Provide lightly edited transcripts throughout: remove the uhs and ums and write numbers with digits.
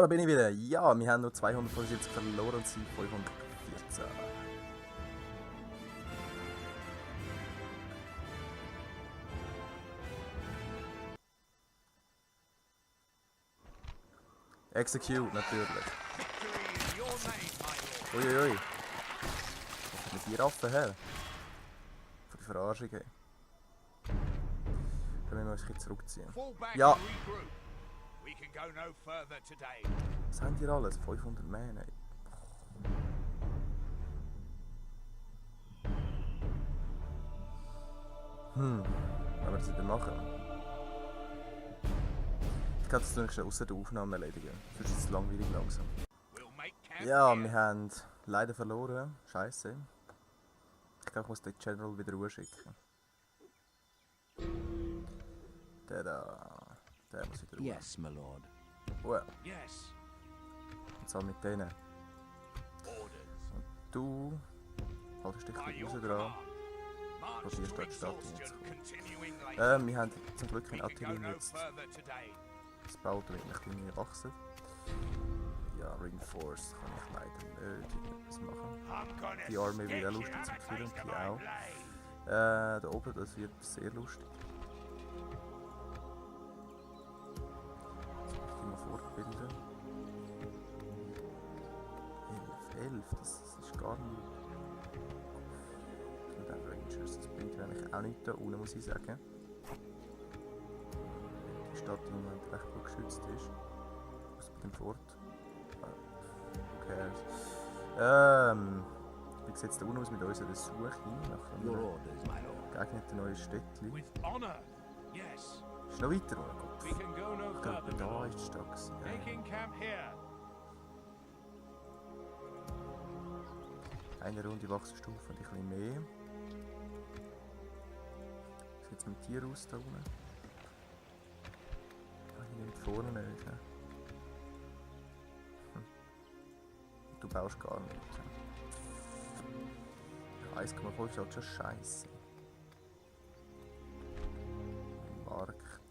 da bin ich wieder. Ja, wir haben nur 275 verloren und sind 514. Execute, natürlich. Uiuiui. Was hat mit die Raffen her? Von der Verarschung her. Dann müssen wir uns ein bisschen zurückziehen. Ja! Was haben die alles? 500 mehr? Nein. Wenn wir das wieder machen. Ich kann das nicht außer der Aufnahme erledigen. Sonst ist es langweilig langsam. Ja, wir haben leider verloren. Scheiße. Ich glaube, ich muss den General wieder schicken. Der da. Der muss wieder Yes, my lord. Oh. Yes. Und zwar mit denen. Und du haltest dich ein bisschen raus dran. Probierst dort die Stadt reinzukommen. Wir haben zum Glück keine Artillerie jetzt. Das baut wird nicht irgendwie wachsen. Ja, Reinforce kann ich leider nicht irgendwas machen. Die Armee wird auch lustig zum Killen und die auch. Da oben, das wird sehr lustig. Jetzt muss ich mal fortbilden. 11, das ist gar nicht. Und dann Rangers, das bringt eigentlich auch nicht da unten, muss ich sagen. Die Stadt im Moment recht gut geschützt ist. Was mit dem Fort? Who cares? Wie sieht es da unten aus mit unserer Suche nach einem geeigneten neuen Städtchen? Ist noch weiter runter? Ich glaube, da ist die Stadt gewesen. Eine Runde Wachstumsstufe und ein bisschen mehr. Wie sieht es mit Tier aus da unten? Hier nicht vorne nicht. Ne? Du baust gar nicht. Ja, 1,5 ist halt schon scheiße. Markt.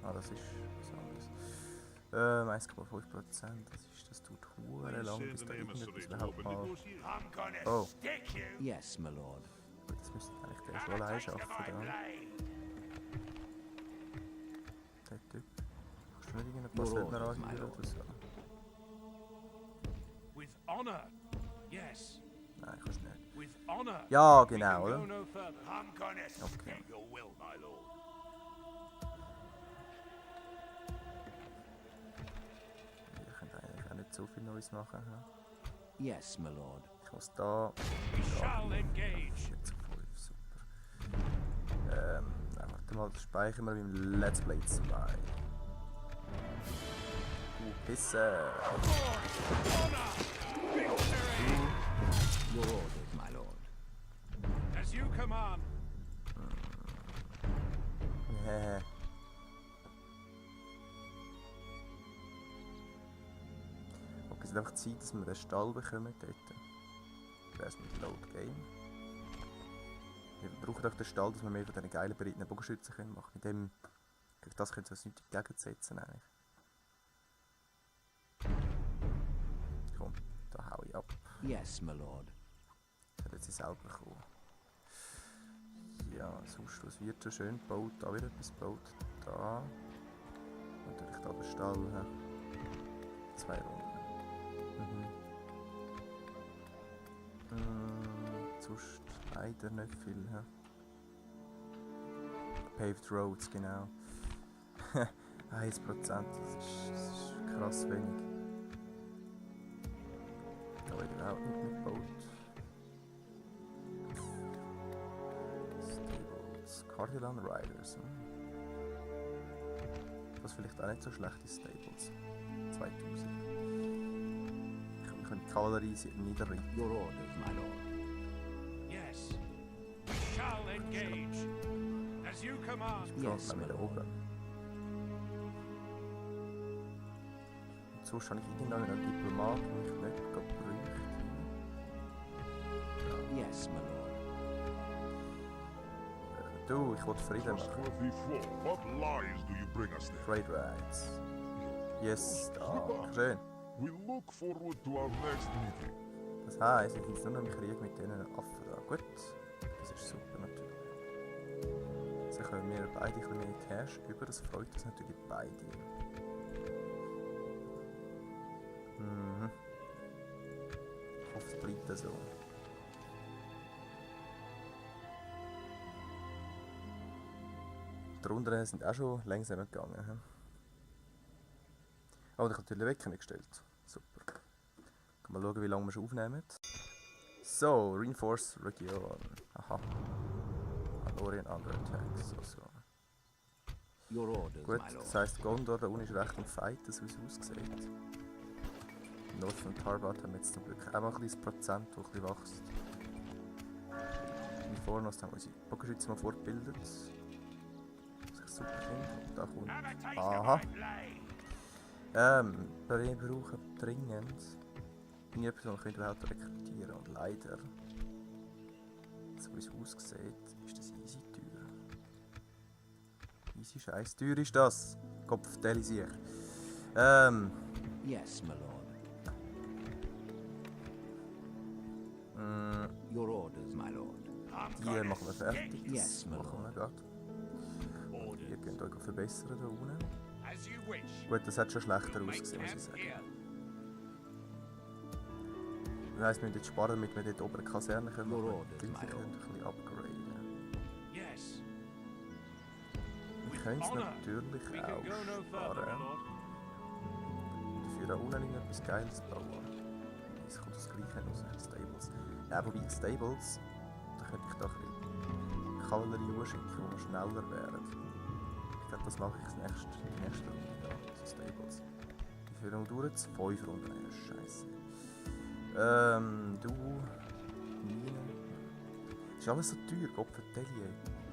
Ah, das ist was anderes. 1,5%. Das tut hure lang, bis da irgendetwas überhaupt mal. Oh. Yes, my lord. Gut, das müsste eigentlich der schon allein schaffen. Da. Der Typ. Kannst du nicht irgendeinen Söldner anheuern oder so? Nein, kannst du nicht. Ja, genau, oder? Okay. Ich könnte eigentlich auch nicht so viel Neues machen. Yes, my lord. Ich muss da. Jetzt 5, super. Warte mal, das speichern wir beim Let's Play 2. Pisse! Your orders, my lord. As you command. Nee. Okay, es ist einfach Zeit, dass wir den Stall bekommen dort. Das ist mit Load Game. Wir brauchen doch den Stall, dass wir mehr von diesen geilen bereiteten Bogenschützen machen können. Mit dem, gegen das können wir uns nicht entgegensetzen eigentlich. Komm, da hau ich ab. Yes, my lord. Das hat jetzt selber bekommen. Ja, sonst was wird schon schön gebaut. Da wird etwas gebaut. Da. Natürlich da der Stall. He. 2 Runden. Sonst leider nicht viel. He. Paved Roads, genau. 1%, das ist krass wenig. Da wird überhaupt nicht mitgebaut. Stables. Cardillan Riders. Das vielleicht auch nicht so schlechte Stables. 2000. Wir können die Kavallerie niederrichten. Your orders, my lord. Yes. We shall engage. As you command. Yes, my wieder lord. oben. Und sonst habe ich irgendeinen Diplomat, den ich nicht bräuchte. Yes, my lord. Du, ich wollte Frieden machen. Trustworthy foe, what lies do you bring us there? Trade rights. Yes, dankeschön. We look forward to our next meeting. Das heisst, ich bin nur noch im Krieg mit diesen Affen da. Gut, das ist super natürlich. So können wir beide ein bisschen mehr Cash über, das freut uns natürlich beide. Mhm. Ich hoffe, es bleibt so. Die Runden sind auch schon langsam gegangen. He? Oh, und ich habe natürlich Wecker gestellt. Super. Mal schauen, wie lange wir schon aufnehmen. So, Reinforce Region. Aha. Alorien Under Attack. So. Your orders, Gut, my lord. das heisst, Gondor da unten ist recht im Fight, so wie es aussieht. North und Tarbat haben jetzt zum Glück auch mal ein kleines Prozent, das ein bisschen wächst. Wie vorne haben wir unsere Bogenschütze mal fortgebildet. Was ich super finde. Und da kommt... Aha. Wir brauchen dringend eine Person, die überhaupt rekrutieren. Und leider, so wie es aussieht, ist das easy teuer. Easy scheiß teuer ist das. Kopf, Deli sich. Yes, my lord. Your orders, my lord. Die machen wir fertig. Yes, my Machen wir lord. gerade. Ihr könnt euch verbessern da unten. As you wish. Gut, das hat schon schlechter ausgesehen, muss ich sagen. Das heisst, wir müssen jetzt sparen, damit wir dort oben eine Kaserne können Your machen. orders, Die my können lord. ein bisschen upgraden. Yes. Wir können es Honor. natürlich We can auch go no further, my sparen. lord. Dafür da unten etwas Geiles bauen. Jetzt kommt das gleiche raus. Stables. Ja, wobei Stables, da könnte ich doch ein bisschen Kavallerie schicken, wo wir schneller wären. Ich glaube, das mache ich die nächste Runde. Ja, so Stables. Wie viele Runden dauert es? 5 Runden. Ja, scheiße. Du... Mine... Es ist alles so teuer, Gott vertelle.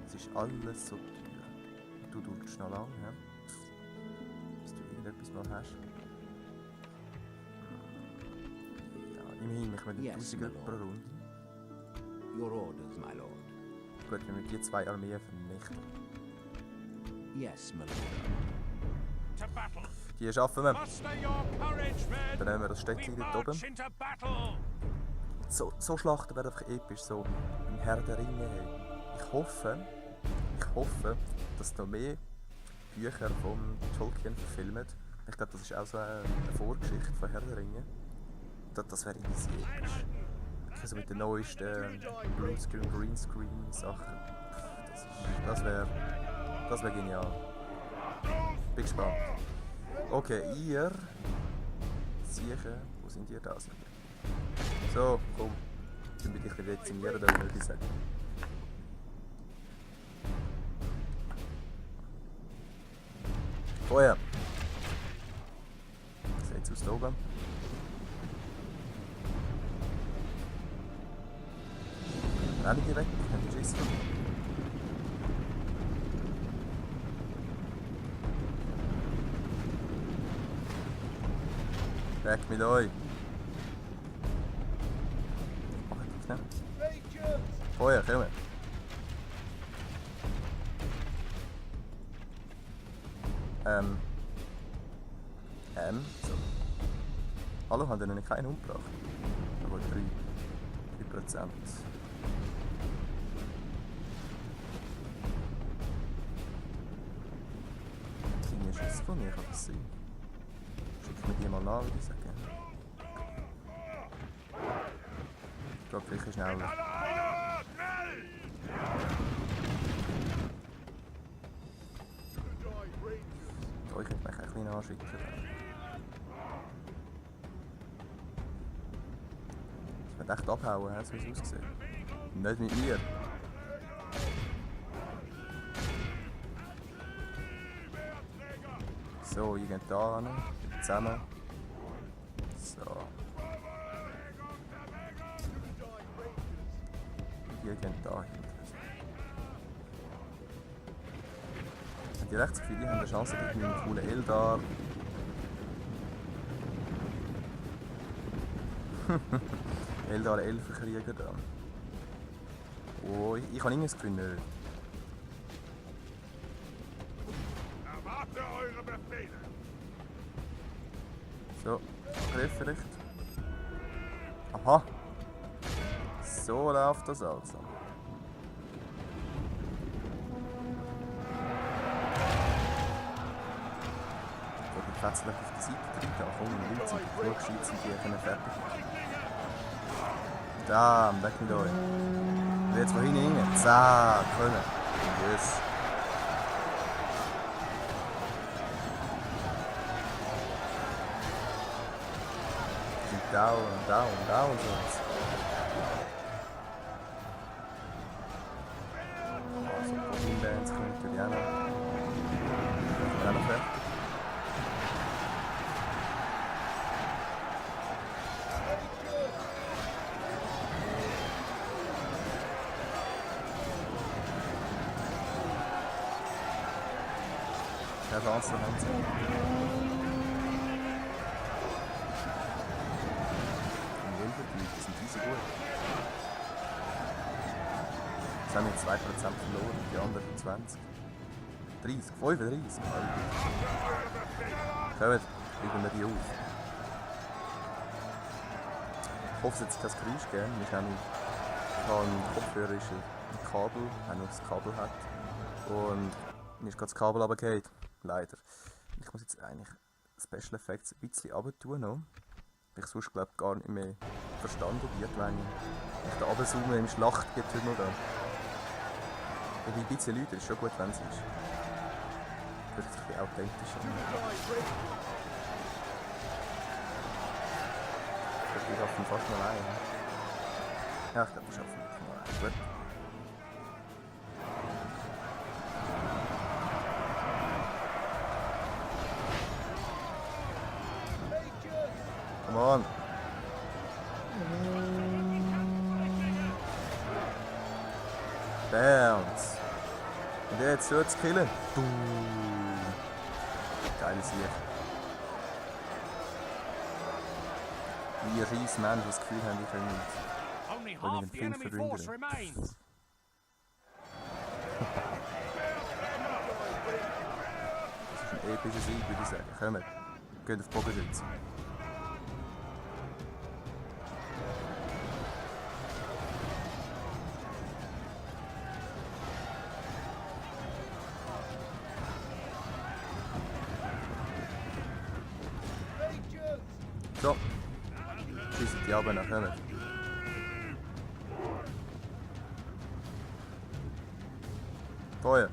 Es ist alles so teuer. Und du dauerst noch lang, ja? Dass du irgendetwas mal hast. Ja, immerhin, ich will Yes, 1000 my pro lord. Runde. Your orders, my lord. Gut, wenn wir die 2 Armeen vernichten. Yes, my lord. To battle. Die schaffen wir. Muster your courage, men. Dann nehmen wir das We Städtchen dort oben. march into battle. So Schlachten werden einfach episch, so im Herr der Ringe. Hey. Ich hoffe, dass noch mehr Bücher von Tolkien verfilmen. Ich glaube, das ist auch so eine Vorgeschichte von Herr der Ringe. Das wäre easy episch. Also mit den neuesten Bluescreen, Greenscreen Sachen. Das wäre genial. Bin gespannt. Okay, ihr Siechen, wo sind ihr da? So, komm. Dann bin ich ein bisschen dezimieren, da würde ich sagen. Feuer! Wie sieht's aus da oben? Einige weg, ich kann die schießen. Weg mit euch! Mach ich das schnell? Feuer, kommen! So. Hallo, haben die noch keinen umgebracht? Aber 3%. Kleine Schüsse von mir kann das sein. Schick mir die mal nach, würde ich sagen. Ich glaube, vielleicht schneller. Da, ich könnte mich ein bisschen anschicken. Ich werde echt abhauen, so wie es aussieht. Nicht mit mir. So, ihr geht da hin, zusammen. So. Ihr geht da hin. Habt ihr recht das Gefühl, ihr habt eine Chance gegen meinen coolen Eldar? Eldar Elfenkrieger da. Oh, ich habe irgendwie das Gefühl nicht. Erwarte eure Befehle. So, Angriff vielleicht. Aha. So läuft das also. Die Fetzen auf die Seite drin, da kommen die Leute, die genug gescheit sind, die können fertig machen. Damn, weg mit euch. Und jetzt von hinten rein. Zack, können. Yes. Die sind down sonst. Also, Problem-Bands kommen natürlich auch noch. Auch noch fertig. Keine Chance haben sie. Die sind riesig gut. Jetzt haben wir 2% verloren, die anderen 20. 30, 35. Kommt, kriegen wir die auf. Ich hoffe, es hat kein Geräusch gegeben. Ich habe einen Kopfhörer, ein Kabel, der nur das Kabel hat. Und mir ist gerade das Kabel runtergefallen. Leider. Ich muss jetzt eigentlich Special Effects ein bisschen runter tun noch. Weil ich sonst glaube gar nicht mehr verstanden wird, wenn ich da runterzoome im Schlachtgetümmel da. Wobei ein bisschen Leute ist schon gut, wenn es ist. Wird ein bisschen authentischer. Ich schaffen fast mal ein. Ja, ich glaube, wir schaffen wirklich mal ein. Gut. Come on. Bounce. Und jetzt wird's killen. Boom. Geiles Sieg. Wie scheiß Menschen das Gefühl haben, die können Only mit half dem the Film enemy force verringern. remains. Das ist ein epischer Sieg, würde ich sagen. Kommt, geht auf Bogenschützen. So, schiessen die Abend nach kommen. Feuer.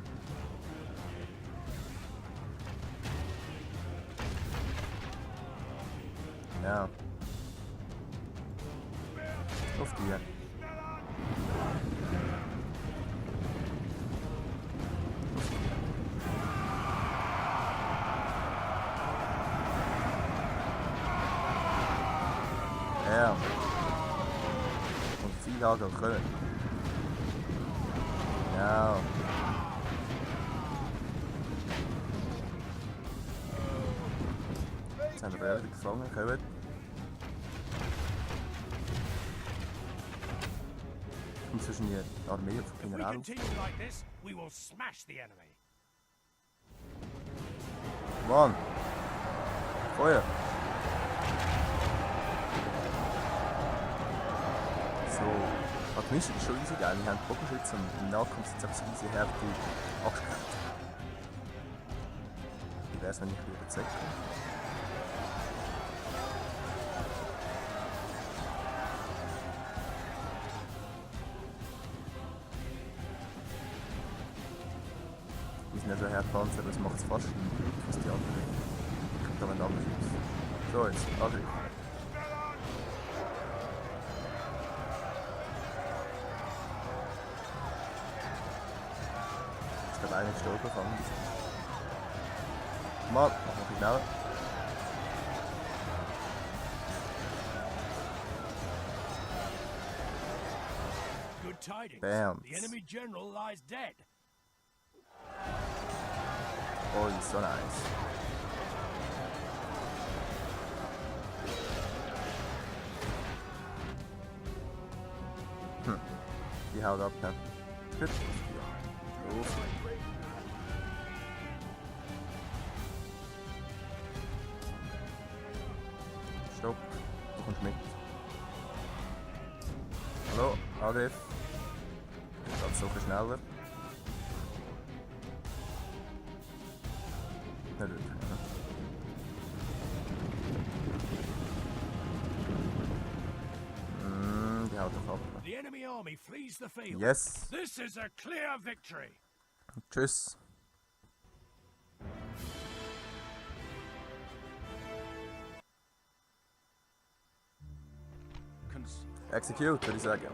Ja. Auf die. Ja. Und Zielhagel können. Ja. Jetzt haben wir relativ gefangen, kommen. Und zwischen die Armee und If we General. continue like this, we will smash the enemy. Mann! Feuer! So, die Mischung ist schon easy geil. Wir haben Bogenschützen und im Nahkampf sind es einfach so easy her, die Axtkämpfe. Wie wäre es, wenn ich wieder zeige? Die sind ja schon hergepanzert, aber das macht es fast nicht, was die anderen. Ich komme da mit anders aus. So, jetzt, Angriff. Ich glaube, einer gestorben gefangen. Mal, mach noch ein schneller. Good tidings. Bam. The enemy general lies dead. Oh, die ist so nice. Die haut ab, ne? Gut. Ja. Los. Angriff. Das geht so viel schneller. Nicht wirklich, oder? Die haut doch ab. The enemy army flees the field. Yes! This is a clear victory. Tschüss! Execute, würde ich sagen.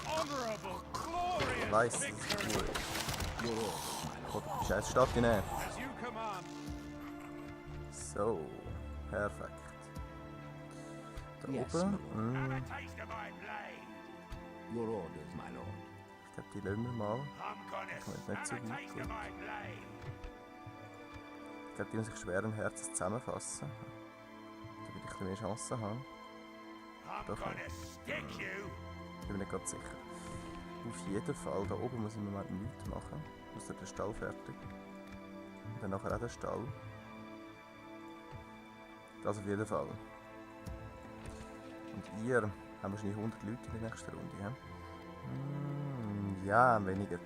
Honorable, glorious Weiss, das ist victory. cool. Your orders, my lord. Oder die scheiß Stadt hinein. As you command. So, perfekt. Da Yes, oben. my Have a taste of my blade. Your orders, my lord. Ich glaube, die lassen wir mal. I'm gonna Kommt nicht so have a weit, taste gut. of my blade. Ich glaube, die müssen sich schweren Herzens zusammenfassen. Damit ich ein bisschen mehr Chancen habe. I'm Doch. gonna stick you. Ich bin mir nicht ganz sicher. Auf jeden Fall, da oben muss ich mir mal nichts machen. Muss der Stall fertig. Und dann nachher auch der Stall. Das auf jeden Fall. Und ihr haben wahrscheinlich 100 Leute in der nächsten Runde, ja? Ja, weniger.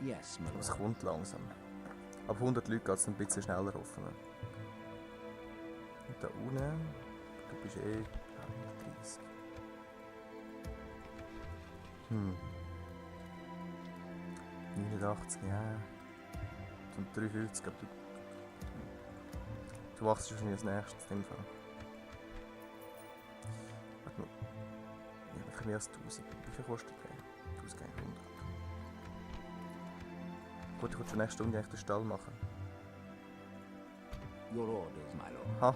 Yes, my Aber es lord. kommt langsam. Ab 100 Leute geht es ein bisschen schneller offen. Und da unten, du bist eh 130. 89, ja. Und 53, aber du wachst wahrscheinlich als nächstes in dem Fall. Warte mal. Ja, ich mehr als 1000. Wie viel kostet der? 1100. Gut, ich will schon nächste Stunde eigentlich den Stall machen. Your orders, my lord. Ha!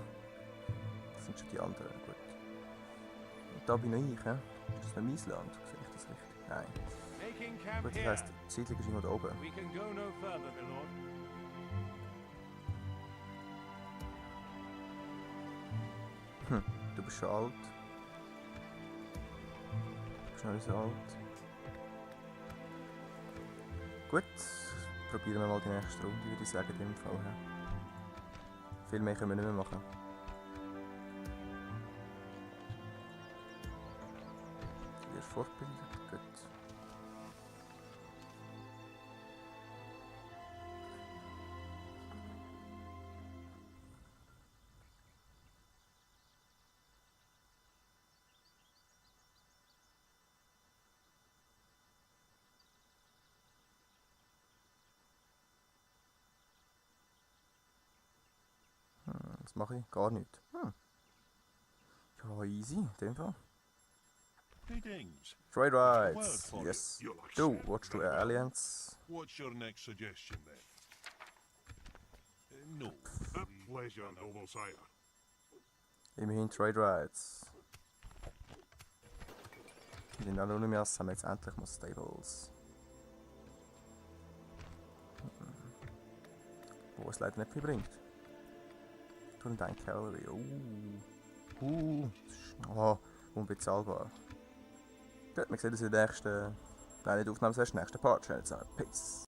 Das sind schon die anderen, gut. Und da bin noch ich, hä? Ist das noch mein Land? Sehe ich das richtig? Nein. Making camp Gut, das here. heisst, die Siedlung ist immer da oben. We can go no further, my lord. Du bist schon alt. Du bist noch nicht so alt. Gut, probieren wir mal die nächste Runde, würde ich sagen, in dem Fall. Ja. Viel mehr können wir nicht mehr machen. Hier ist fortgebildet, gut. Was mache ich? Gar nichts. Ja, easy, in dem Fall. Greetings. Trade Word rights, for yes. it, Your Du, Lordship. watch the Alliance. What's your next suggestion then? No. A pleasure, noble sire. Immerhin Trade rights. In den Anonymias haben wir jetzt endlich mal Stables. Wo es leider nicht viel bringt. Tun dein Cavalry. Oh, unbezahlbar. Gut, wir sehen uns in der nächsten. Nein, nicht Aufnahme, das nächste Part. Peace.